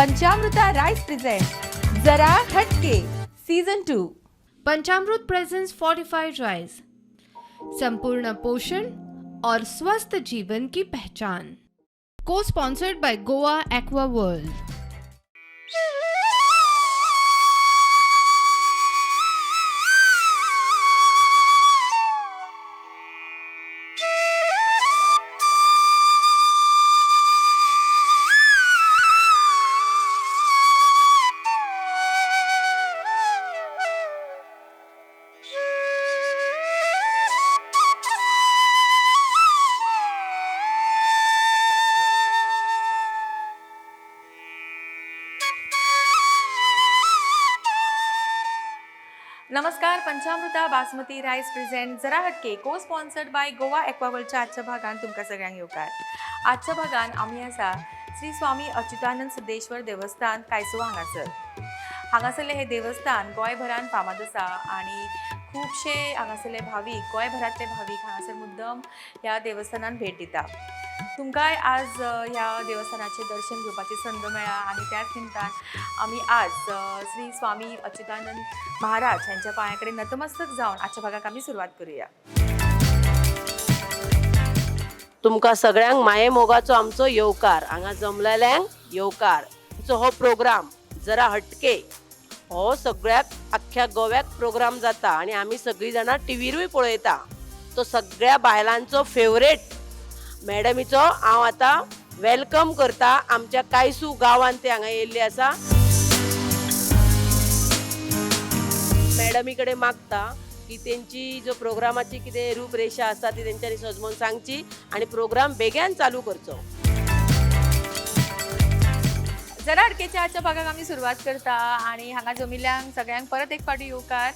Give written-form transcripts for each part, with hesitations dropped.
Panchamruta rice present Jara Hatke season 2. Panchamrut presents fortified rice, संपूर्ण पोषण और स्वस्थ जीवन की पहचान। को sponsored by Goa Aqua World. नमस्कार. पंचामृता basmati rice present Jara Hatke co sponsored by Goa एक्वावर्ल्डच्या आजच्या भागान तुमकां सगळ्यांक येवकार. आजच्या भागान आमी आसा श्री स्वामी अच्युतानंद सिद्धेश्वर देवस्थान, कायसुवा हांगासर. हांगासरलें हें देवस्थान गोंयभरान फामाद आसा आनी खुबशे हांगासरले भावीक, गोंयभरांतले भावीक हांगासर मुद्दम ह्या देवस्थानान भेट दिता. तुमकांय आज ह्या देवस्थानाचें दर्शन घेवपाची संद मेळ्ळा आनी त्याच निमतान आमी आज श्री स्वामी अच्युतानंद महाराज यांच्या पांया कडेन नतमस्तक जावन आजच्या भागाक आमी सुरवात करूया. तुमकां सगळ्यांक माये मोगाचो आमचो येवकार. हांगा जमलेल्यांक येवकार. आमचो हो प्रोग्राम जरा हटके हो सगळ्याक आख्ख्या गोव्याक प्रोग्राम जाता आनी आमी सगळीं जाणां टिवीरूय पळयता. तो सगळ्या बायलांचो फेवरेट मॅडमीचो हांव आतां welcome करता. आमच्या कायसू गांवांत ते हांगा येयल्ली आसा. मॅडमी कडेन मागता की तेंची जो प्रोग्रामाची कितें रूपरेशा आसा ती तेंच्यांनी सजमोवन सांगची आनी प्रोग्राम बेग्यान चालू करचो. जरा हटकेच्या आजच्या भागाक आमी सुरवात करता आनी हांगा जमिल्ल्यांक सगळ्यांक परत एक फावटी येवकार.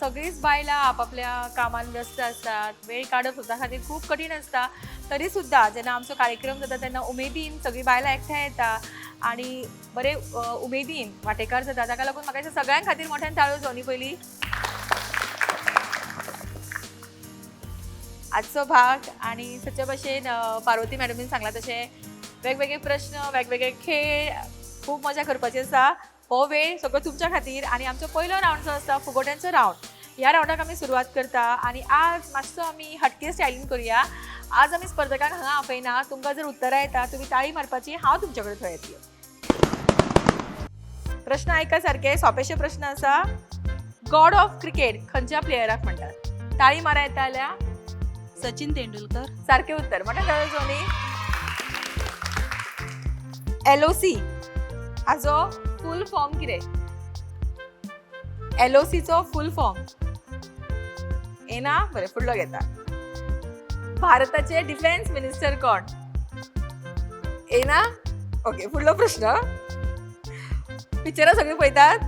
सगळींच बायलां आपापल्या कामान व्यस्त आसतात. वेळ काडप सुद्दां खातीर खूब कठीण आसता. तरी सुद्दां जेन्ना आमचो कार्यक्रम जाता तेन्ना उमेदीन सगळीं बायलां एकठांय येता आनी बरे उमेदीन वांटेकार जाता. ताका लागून म्हाका दिसता सगळ्यां खातीर मोठ्यान ताळयो जावनी पयलीं. आजचो भाग आनी सदचे भशेन पार्वती मॅडमीन सांगलां तशें वेगवेगळे प्रश्न, वेगवेगळे खेळ, खूब मजा करपाची आसा. हो वेळ सगळो तुमच्या खातीर. आनी आमचो पयलो रावंड जो आसता फुगोट्यांचो रावंड, ह्या रावंडाक आमी सुरवात करता. आनी आज मातसो आमी हटके स्टायलीन करुया. आज आमी स्पर्धकांक हांगा आपयना. तुमकां जर उत्तरां येता तुमी ताळी मारपाची, हांव तुमचे कडेन थंय येतली. प्रश्न आयका सारके सोंपेशे प्रश्न आसा. गॉड ऑफ क्रिकेट खंयच्या प्लेयराक म्हणटात? ताळी मारा येता जाल्यार. सचिन तेंडुलकर. सारकें उत्तर. मोठ्यान ताळयो जावनी. एलओसी हाजो फूल फॉर्म कितें? एलओसीचो फूल फॉर्म येना? बरें, फुडलो घेता. भारताचे डिफेन्स मिनिस्टर कोण? येना? ओके, फुडलो प्रश्न. पिक्चरां सगळीं पळयतात.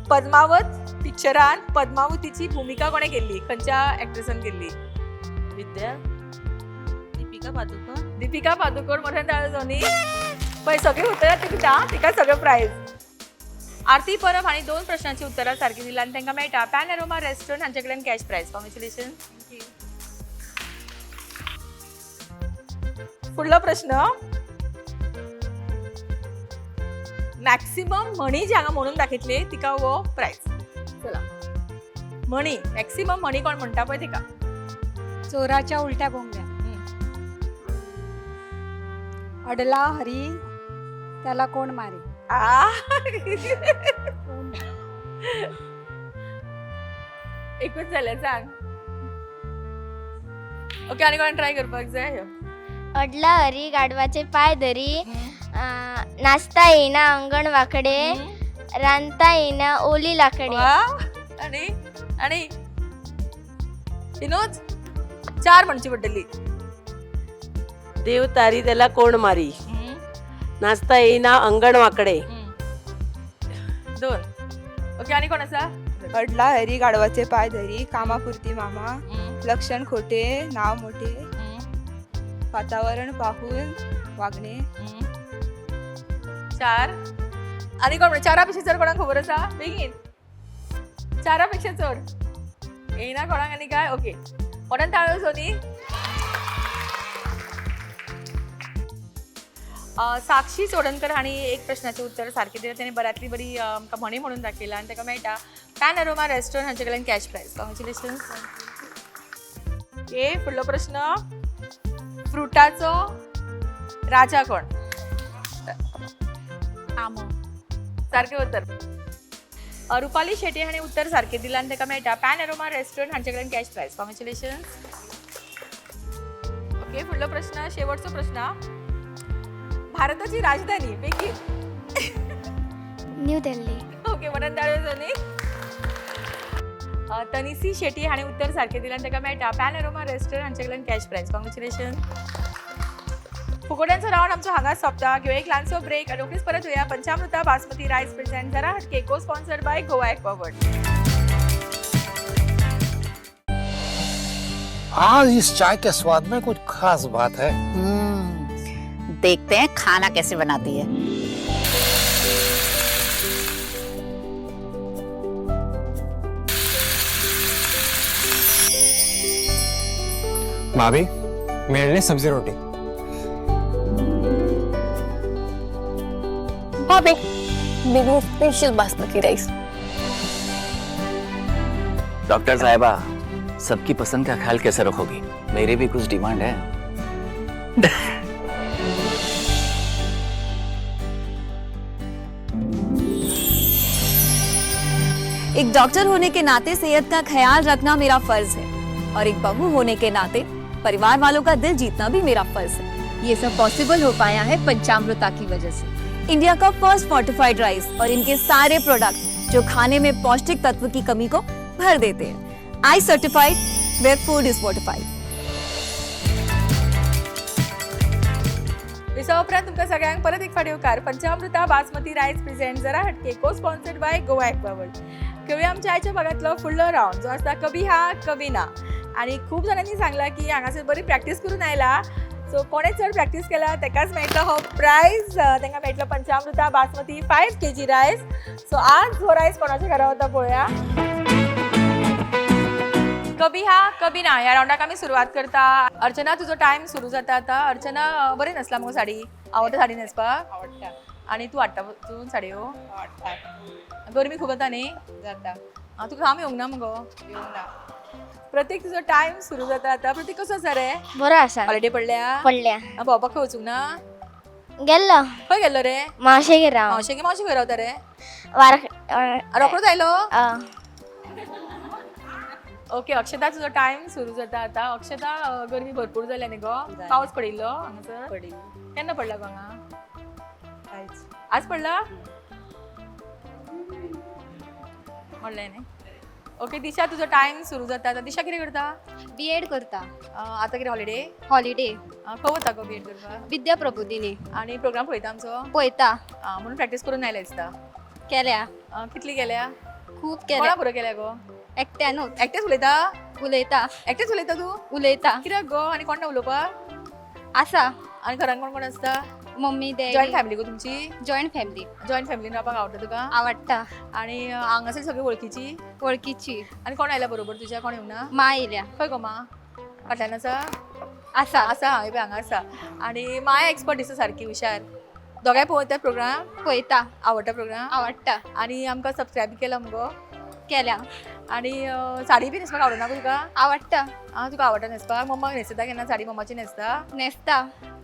पद्मावत पिक्चरान पद्मावतीची भुमिका कोणें केल्ली? खंयच्या एक्ट्रेसान केल्ली? विद्या. दीपिका पादुकोण. दीपिका पादुकोण. मोठ्यान ताळयो जावनी. पळय सगळीं उत्तरां तिका, तिका सगळें प्रायज. आरती परब हांणी 2 प्रश्नांची उत्तरां सारकी दिला आनी तांकां मेळटा पॅनरोमा रेस्टॉरंट हांचे कडल्यान कॅश प्रायज. कॉंग्रेच्युलेशन. फुडलो प्रश्न. मॅक्सिमम म्हणी जी हांगा म्हणून दाखयतली तिका हो प्रायज. चला, म्हणी, मॅक्सिमम म्हणी कोण म्हणटा पळय तिका. चोराच्या उलट्या बोंबल्या. अडला हरी त्याला कोण मारे. आ. एकूच जालें, सांग. ओके, आनी कोण ट्राय करपाक जाय? अडला हरी गाढवाचे पाय धरी, नाचता येईना अंगण वाकडे, रांदता येईना ओली लाकडे. वा. आणि आणि तिनूच 4 म्हणची पडटली. देव तारी त्याला कोण मारी, नाचता येईना अंगण वाकडे. 2. ओके, आणि कोण आसा? अडला हरी गाढवाचे पाय धरी, कामापुरती मामा, लक्षण खोटे नाव मोठे, वातावरण पाहून वागणे. 4. आणि कोण? चारा पेक्षा चड कोणाक खबर आसा? बेगीन, चारा पेक्षा चड येयना कोणाक आनी काय? ओके, कोणाक ताळयो सोनी. साक्षी चोडणकर हांणी एक प्रश्नाचें उत्तर सारकें दिलें. ताणें बऱ्यांतली बरी आमकां म्हणी म्हणून दाखयला आनी ताका मेळटा पॅन अरोमा रेस्टॉरंट हांचे कडल्यान कॅश प्रायज. कॉंग्रेच्युलेशन्स. ओके, फुडलो प्रश्न. फ्रुटाचो राजा कोण? आमो. सारकें उत्तर. रुपाली शेट्टी हाणें उत्तर सारकें दिलां आनी ताका मेळटा पॅन अरोमा रेस्टॉरंट हांचे कडेन कॅश प्रायज. कॉंग्रेच्युलेशन्स. ओके, फुडलो प्रश्न, शेवटचो प्रश्न. भारताची राजधानी, बेगीन. न्यू दिल्ली. ओके, म्हणून ताळयो जाली. तनिसी शेट्टी हाणें उत्तर सारकें दिलां आनी ताका मेळटा पॅन अरोमा रेस्टॉरंट हांचे कडल्यान कॅश प्रायज. कॉंग्रेच्युलेशन. फुगोट्यांचो रावंड आमचो हांगाच सोंपता. घेवया एक ल्हानसो ब्रेक आनी रोखडीच परत येवया. पंचामृता बासमती रायस प्रेझेंट जरा हटके, को स्पॉन्सर्ड बाय गोवा एक्वावर्ल्ड. आज इस चाय के स्वाद में कुछ खास बात है. देखते हैं खाना कैसे बनाती है. भाभी, मेरे लिए सब्जी रोटी. भाभी, मेरे स्पेशल बासमती राइस. डॉक्टर साहिबा, सबकी पसंद का ख्याल कैसे रखोगी? मेरी भी कुछ डिमांड है. एक डॉक्टर होने के नाते सेहत का ख्याल रखना मेरा फर्ज है और एक बहू होने के नाते परिवार वालों का दिल जीतना भी मेरा फर्ज है. ये सब पॉसिबल हो पाया है पंचामृता की वजह से. इंडिया का फर्स्ट फोर्टिफाइड राइस और इनके सारे प्रोडक्ट जो खाने में पौष्टिक तत्व की कमी को भर देते हैं. I certified, where food is fortified. विसवा उपरांत तुमकां सगळ्यांक परत एक फावटी येवकार. पंचामृता बासमती रायस प्रेझेंट जरा हटके, को स्पॉन्सर्ड बाय गोवा एक्वावर्ल्ड. घेवया आमच्या आयच्या भागांतलो फुडलो रावंड, जो आसा कभी हा कभी ना. आनी खूब जाणांनी सांगला की हांगासर बरी प्रॅक्टीस करून आयला. सो कोणें चड प्रॅक्टीस केला ताकाच मेळटलो हो प्रायज. तांकां मेळटलो पंचामृता बासमती 5 केजी रायस. सो आज हो रायस कोणाच्या घरा वता पळोवया. कभी हा कभी ना ह्या रावंडाक आमी सुरवात करता. अर्चना, तुजो टायम सुरू जाता आता. अर्चना, बरें न्हेसला मुगो साडी. आवडटा साडी न्हेसपाक? आवडटा. आनी तूं हाडटा तूं साडयो? आवडटा. गरमी खूब जाता न्ही? जाता. आं, तुका घाम येवंक ना मुगो? येवंक ना. प्रतीक, तुजो टायम सुरू जाता आता. प्रतीक, कसो आसा रे? बरो आसा. हॉलिडे पडल्या? पडल्या. भोंवपाक खंय वचूंक ना? गेल्लो. खंय गेल्लो रे? मावशेगेर हांव. मावशेगे? मावशी खंय रावता रे? वार. रोकडोच आयलो? ओके, अक्षता, तुजो टायम सुरू जाता आता. अक्षता, गरमी भरपूर जाल्या न्ही गो? पावस पडिल्लो हांगासर? पडिल्लो. केन्ना पडला गो हांगा? आयज. आज पडला? पडलें न्ही. ओके, दिशा, तुजो टायम सुरू जाता आता. दिशा, कितें करता? बी एड करता. आतां कितें, हॉलिडे? हॉलिडे. खंय वता गो बी एड करपाक? विद्या प्रबोधिनी. आनी प्रोग्राम पळयता आमचो? पळयता. म्हणून प्रॅक्टीस करून आयला दिसता. केल्या. कितली केल्या? खूब. कोणा बरोबर केल्या गो? एकट्यानूच. एकटेच उलयता? उलयता. एकटेच उलयता तूं? उलयता. कित्याक गो? आनी कोण ना उलोवपाक? आसा. आनी घरान कोण कोण आसता? Mummy, daddy. जॉयंट फॅमिली गो तुमची? Joint family. Joint फॅमिलीन रावपाक आवडटा तुका? आवडटा. आनी हांगासर सगळी वळखीची? वळखीची. आनी कोण आयला बरोबर तुज्या? कोण येवंक ना? मा येयल्या. खंय गो मा? फाटल्यान आसा? आसा. आसा. हय पळय हांगा आसा. आनी माय एक्सपर्ट दिसता, सारकी हुशार. दोगांय पळयता प्रोग्राम? पळयता. आवडटा प्रोग्राम? आवडटा. आनी आमकां सबस्क्रायब केला मुगो? केल्या. आनी साडी बी न्हेसपाक आवडना गो तुका? आवडटा. आं, तुका आवडटा न्हेसपाक? मम्माक न्हेसयता केन्ना साडी? मम्माची न्हेसता? न्हेसता.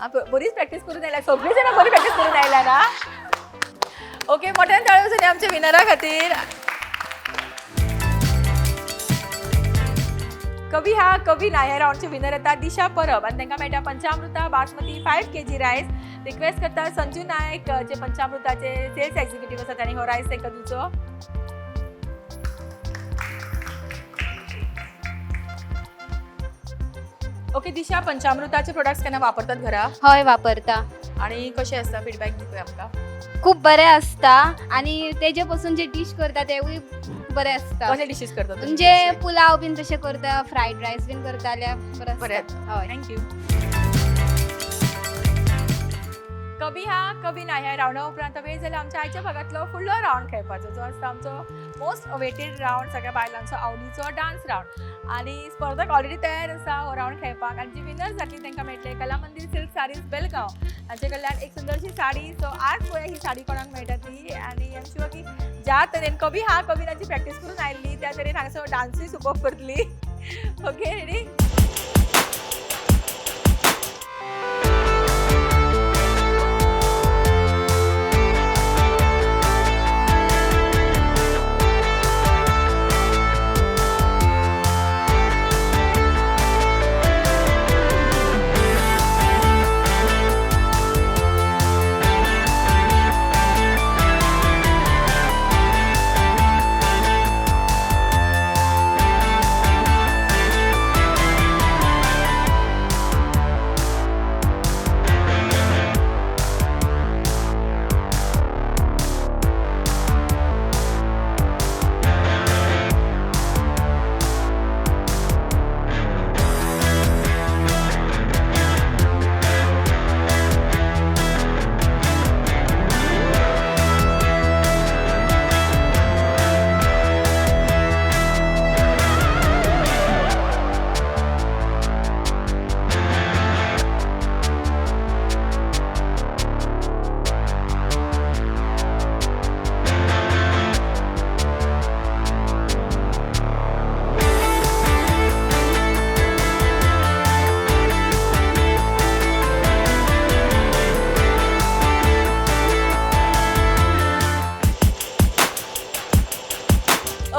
आं, बरीच प्रॅक्टीस करून आयल्या. सगळीं जाणां बरी प्रॅक्टीस करून आयल्या ना. ओके, मोठ्यान ताळयो जावनी आमच्या विनरा खातीर. कभी हा कभी ना ह्या रावंडचे विनर येता दिशा परब आनी तांकां मेळटा पंचामृता बासमती 5 केजी रायस. रिक्वेस्ट करता संजू नायक, जे पंचामृताचे सेल्स एक्झिक्युटीव आसा, तांणी हो रायस तांकां दिवचो. ओके, दिशा, पंचामृताचे प्रोडक्ट्स केन्ना वापरतात घरा? हय, वापरता. आनी कशें आसता? फिडबॅक दी पळय आमकां. खूब बरें आसता आनी तेजे पसून जे डीश करता तेवूय बरें आसता. कशे डिशीज करतात तुमी? म्हणजे पुलाव बीन तशें करता, फ्रायड रायस बीन करता जाल्यार बरें बरें. आसता. हय. Thank you. कभी हा कभी ना ह्या रावंडा उपरांत वेळ जाल्यार आमच्या आयच्या भागांतलो फुडलो रावंड खेळपाचो, जो आसता आमचो मोस्ट अवेटेड रावंड, सगळ्या बायलांचो आवडीचो डान्स रावंड. आनी स्पर्धक ऑलरेडी तयार आसा हो रावंड खेळपाक आनी जी विनर जातली तांकां मेळटले कला मंदिर सिल्क साडीज बेलगांव हांचे कडल्यान एक सुंदरशी साडी. सो आज पळोवया ही साडी कोणाक मेळटा ती. आनी आम शुअर की ज्या तरेन कभी हा कभी नाची प्रॅक्टीस करून आयिल्ली त्या तरेन हांगासर डान्सूय सुपर करतली. Okay, ready?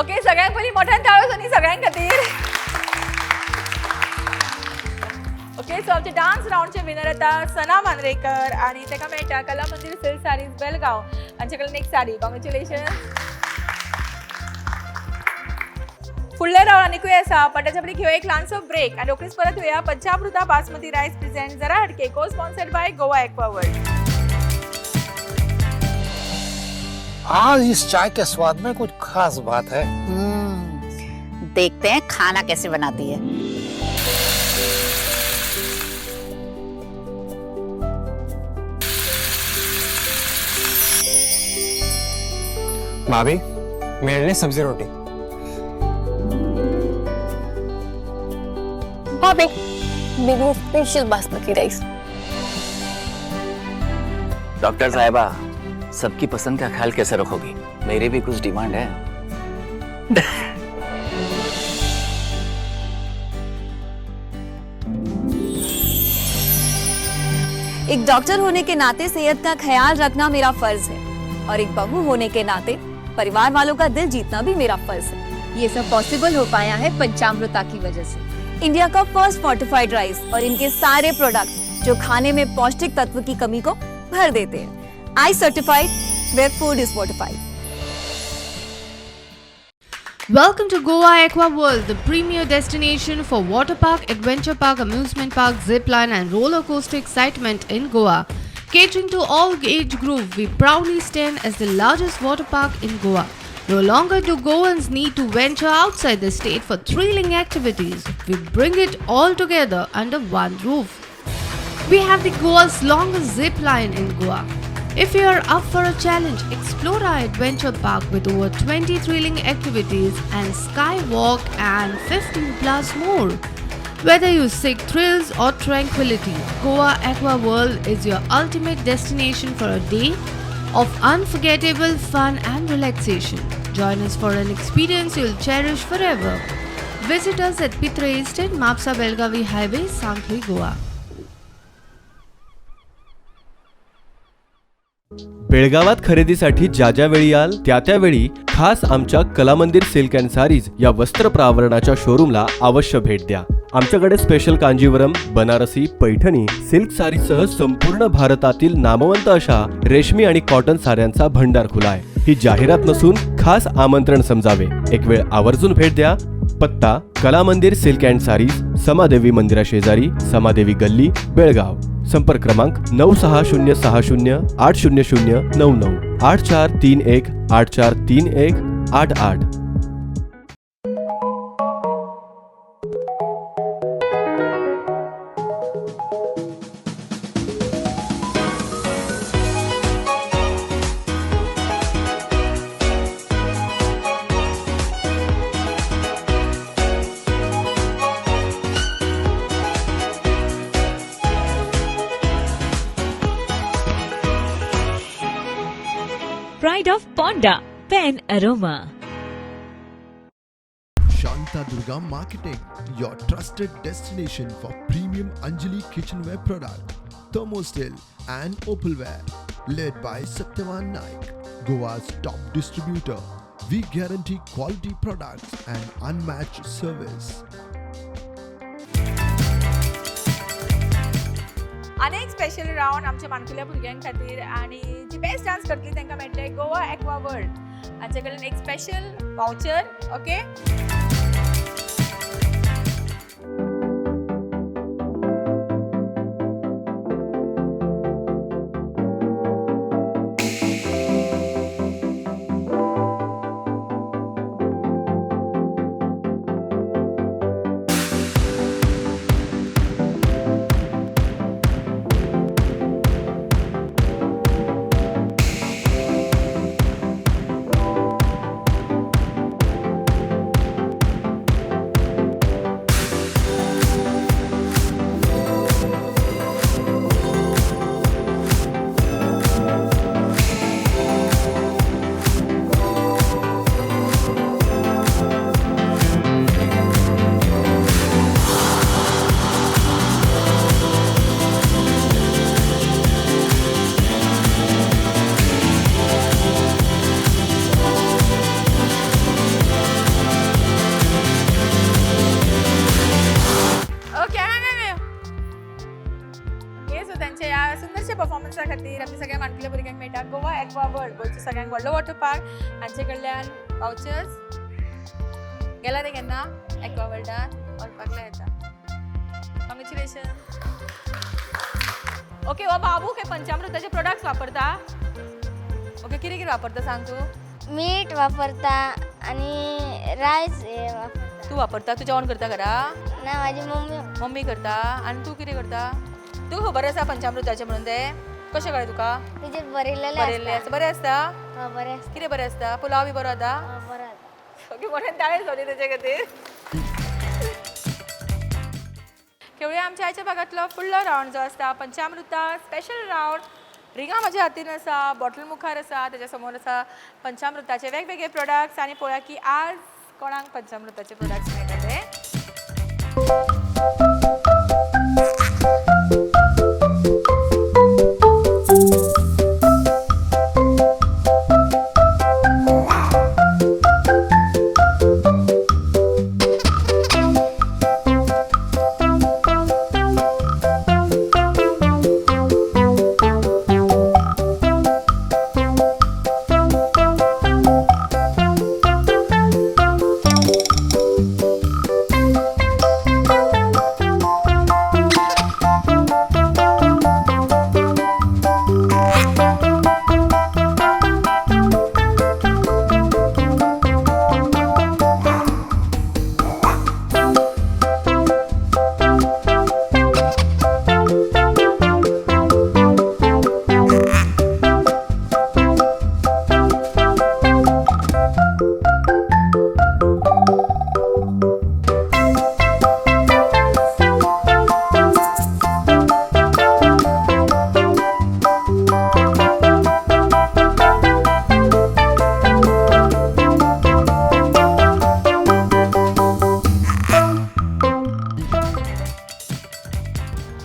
Okay, सगळ्यांक पयलीं मोठ्यान टाळो आनी सगळ्यां खातीर. ओके, सो आमचे डान्स रावंडचे विनर येता सना मांद्रेकर आनी ताका मेळटा कला मंदिर सिल्क साडीज बेलगांव हांचे कडल्यान एक साडी. कॉंग्रेच्युलेशन. फुडले रावंड आनिकूय आसा, पण ताच्या पयलीं घेवया एक ल्हानसो ब्रेक आनी रोखडीच परत येवया. पंचामृता बासमती रायस प्रेझेंट जरा हटके, को sponsored by Goa Aquaworld. आज इस चाय के स्वाद में कुछ खास बात है. देखते हैं खाना कैसे बनाती है. भाभी, मेरे लिए सब्जी रोटी. भाभी, मेरे स्पेशल बासमती राइस. डॉक्टर साहिबा, सबकी पसंद का ख्याल कैसे रखोगी? मेरी भी कुछ डिमांड है. एक डॉक्टर होने के नाते सेहत का ख्याल रखना मेरा फर्ज है और एक बहू होने के नाते परिवार वालों का दिल जीतना भी मेरा फर्ज है. ये सब पॉसिबल हो पाया है पंचामृता की वजह से. इंडिया का फर्स्ट फोर्टिफाइड राइस और इनके सारे प्रोडक्ट जो खाने में पौष्टिक तत्व की कमी को भर देते हैं. I certified where food is fortified. Welcome to Goa Aqua World, the premier destination for water park, adventure park, amusement park, zip line and roller coaster excitement in Goa. Catering to all age group, we proudly stand as the largest water park in Goa. No longer do Goans need to venture outside the state for thrilling activities. We bring it all together under one roof. We have the Goa's longest zip line in Goa. If you are up for a challenge, explore our adventure park with over 20 thrilling activities and skywalk and 15 plus more. Whether you seek thrills or tranquility, Goa Aqua World is your ultimate destination for a day of unforgettable fun and relaxation. Join us for an experience you'll cherish forever. Visit us at Pitre Estate, Mapsa Belgavi Highway, Sankhli, Goa. बेळगावात खरेदीसाठी ज्या ज्या वेळी याल त्या त्यावेळी खास आमच्या Kalamandir silk and saris या वस्त्र प्रावरणाच्या शोरूमला अवश्य भेट द्या. आमच्याकडे स्पेशल कांजीवरम, बनारसी, पैठणी, सिल्क सारीसह संपूर्ण भारतातील नामवंत अशा रेशमी आणि कॉटन साड्यांचा भंडार खुला आहे. ही जाहिरात नसून खास आमंत्रण समजावे. एक वेळ आवर्जून भेट द्या. पत्ता कलामंदिर सिल्क अँड सारीज, समादेवी मंदिरा शेजारी, समादेवी गल्ली, बेळगाव. संपर्क क्रमांक 9606 08 00 99 8431 8431 88. Pride of Ponda, Pen Aroma. Shanta Durga Marketing, your trusted destination for premium Anjali kitchenware product, thermosteel and opalware. Led by Satyavan Naik, Goa's top distributor. We guarantee quality products and unmatched service. आनी एक special round आमच्या माणकुल्या भुरग्यां खातीर आनी जी best dance करतली तांकां मेळटले गोवा एक्वा वर्ल्ड हांचे कडल्यान एक special voucher. Okay, okay, okay, so त्यांच्या ह्या सुंदरशा परफॉर्मन्सा खातीर आमच्या सगळ्या माणकुल्या भुरग्यांक मेळटा गोवा एक्वा वर्ल्ड, गोंयच्या सगळ्यांक व्हडलो वॉटर पार्क हांचे कडल्यान वावचर्स. गेला रे केन्ना एक्वा वर्ल्डान? व्हरपाक येता. कॉंग्रेच्युलेशन. ओके, हो बाबू काय पंचामृताचे प्रोडक्ट्स वापरता? ओके, कितें कितें वापरता सांग तूं. मीठ वापरता आणि रायस हे वापरता. तूं वापरता? तूं जेवण करता घरा? ना, माझी मम्मी. मम्मी करता. आनी तूं कितें करता? तुका खबर आसा पंचामृताचें म्हणून तें कशें कळ्ळें तुका? तेजेर बरयलेलें. बरयल्लें आसा. बरें आसता? हय, बरें आसता. कितें बरें आसता? पुलाव बी बरो जाता? हय, बरो जाता. ओके, मोठ्यान ताळयो जावनी तेजे खातीर. खेळुया आमच्या आयच्या भागांतलो फुडलो रावंड जो आसता पंचामृता स्पेशल रावंड. रिंगां म्हाज्या हातीन आसा, बॉटल मुखार आसा, तेज्या समोर आसा पंचामृताचे वेगवेगळे प्रोडक्ट्स आनी पळोवया की आज कोणाक पंचामृताचे प्रोडक्ट्स मेळटा ते.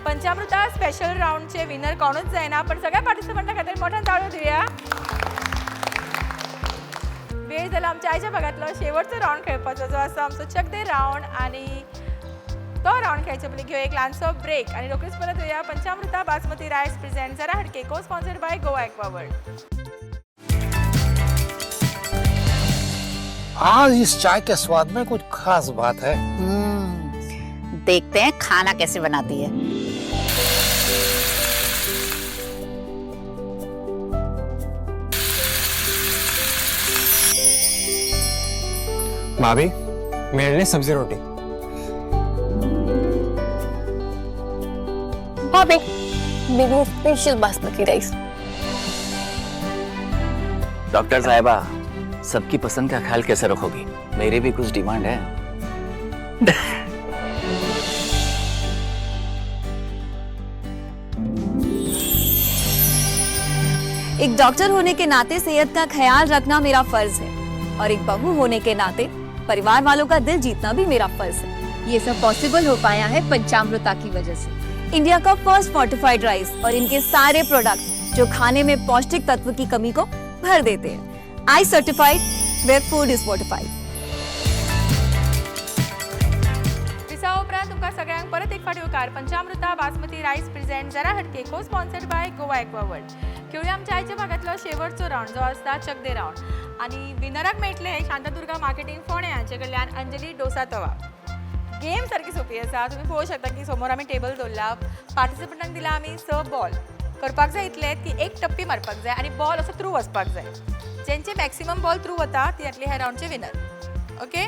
पंचामृता स्पेशल राऊंडचे विनर कोणूच जायना, पण सगळ्या पार्टिसिपंटा खातीर मोठ्यान ताळयो दिवया. वेळ जाला आमच्या आयच्या भागांतलो शेवटचो राऊंड खेळपाचो जो आसा आमचो चकदे राऊंड आनी तो राऊंड खेळचे पयलीं घेवया एक ल्हानसो ब्रेक आनी रोखडीच परत येवया. पंचामृता बासमती रायस प्रेझेंट जरा हटके को sponsored by Goa aqua world. आज इस चाय के स्वाद में कुछ खास बात है. देखते हैं खाना कैसे बनाती है. भाभी, मेरे लिए सब्जी रोटी. भाभी, मेरे लिए स्पेशल बासमती राइस. डॉक्टर साहिबा, सबकी पसंद का ख्याल कैसे रखोगी? मेरी भी कुछ डिमांड है. एक डॉक्टर होने के नाते सेहत का ख्याल रखना मेरा फर्ज है और एक बहू होने के नाते परिवार वालों का दिल जीतना भी मेरा फर्ज है। ये सब पॉसिबल हो पाया है पंचामृता की वजह से। इंडिया का फर्स्ट फोर्टिफाइड राइस और इनके सारे प्रोडक्ट जो खाने में पौष्टिक तत्व की कमी को भर देते हैं। I certified where food is fortified. विसावा उपरांत तुमकां सगळ्यांक परत एक फावट येवकार पंचामृता बासमती रायस प्रेझेंट जरा हटके को sponsored by Goa Aqua World. खेळुया आमच्या आयच्या भागांतलो शेवटचो रावंड जो आसता चकदे रावंड आनी विनराक मेळटले शांतादुर्गा मार्केटींग फोंडें हांचे कडल्यान अंजली डोसा तवा. गेम सारकी सोंपी आसा, तुमी पळोवंक शकता की समोर आमी टेबल दवरला, पार्टिसिपंटांक दिला आमी 6 बॉल. करपाक जाय इतले की एक टप्पी मारपाक जाय आनी बॉल असो थ्रू वचपाक जाय. जेंचे मॅक्सिमम बॉल थ्रू वता ती जातली ह्या रावंडचे विनर. ओके,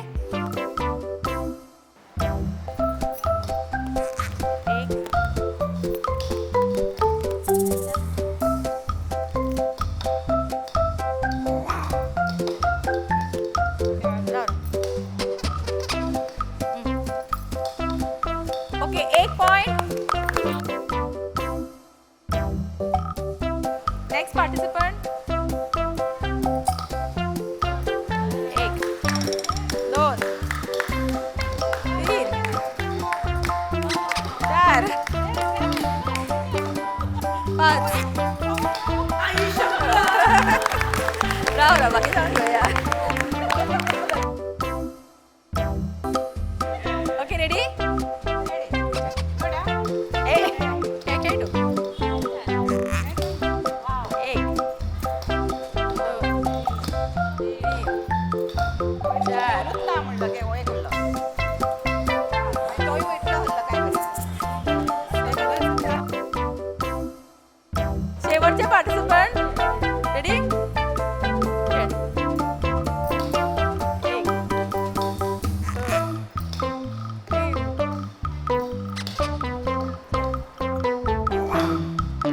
ओके, एक पॉइंट. Next participant. 1 2 3 4 5. राव राव, बाकी सांग घेवया. Okay, ready? शेवटचे पार्टिसिपंट रेडी? 1 2 3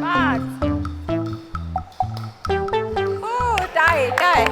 5. हो, टाय टाय.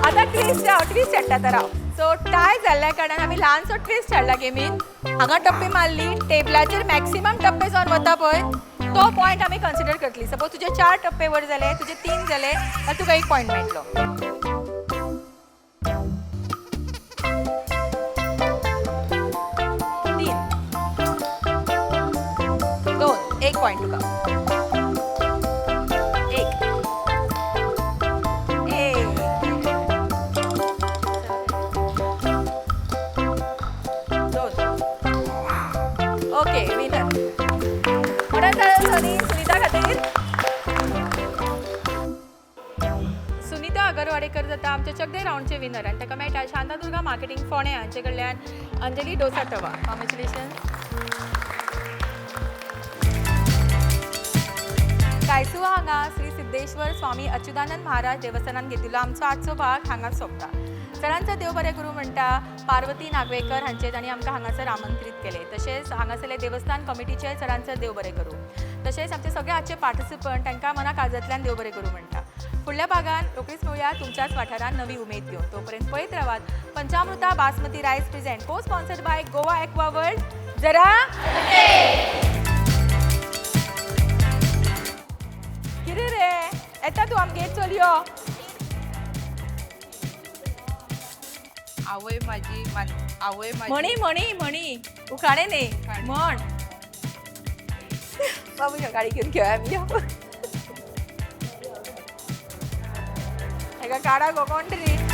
आता ट्विस्ट ट्विस्ट हाडटा राव. सो टाय जाल्ल्या कारणान आमी ल्हानसो ट्विस्ट हाडला गेमीन. हांगा टप्पी मारली, टेबलाचेर मॅक्सिमम टप्पे जावन वता पळय तो पॉयंट आमी कन्सिडर करतली. सपोज तुजे 4 टप्पे वयर जाले, तुजे 3 जाले, जाल्यार तुका 1 पॉयंट मेळटलो. 3 2 1 पॉयंट तुका. 1 1 2. Okay, winner. म्हणून सुनीता खातीर सुनीता अगरवाडेकर जाता आमच्या चकदे रावंडचे विनर आनी ताका मेळटा शांतादुर्गा मार्केटींग फोंडें हांचे कडल्यान अंजली डोसा तवा. कॉंग्रेच्युलेशन. कायसुवा हांगा श्री सिद्धेश्वर स्वामी अच्युतानंद महाराज देवस्थानान घेतिल्लो आमचो आजचो भाग हांगाच सोंपता. सरांचो देव बरें करूं म्हणटा पार्वती नागवेकर हांचे तांणी आमकां हांगासर आमंत्रीत केले. तशेंच हांगासरले देवस्थान कमिटीचे सरांचो देव बरें करूं. तशेंच आमचे सगळे आजचे पार्टिसिपंट तांकां मना काळजांतल्यान देव बरें करूं म्हणटा. फुडल्या भागान रोखडीच मेळुया तुमच्याच वाठारान नवी उमेद घेवन. तोपर्यंत पळयत रावात Panchamruta basmati rice present co sponsored by Goa Aqua World. जरा कितें रे येता तूं आमगेर चलयो. आवय माझी आवय माझी म्हणी म्हणी म्हणी उखाणे न्ही म्हण. बाबू गाडी घेवन खेळया आमी. हेका काडा गो कोण तरी.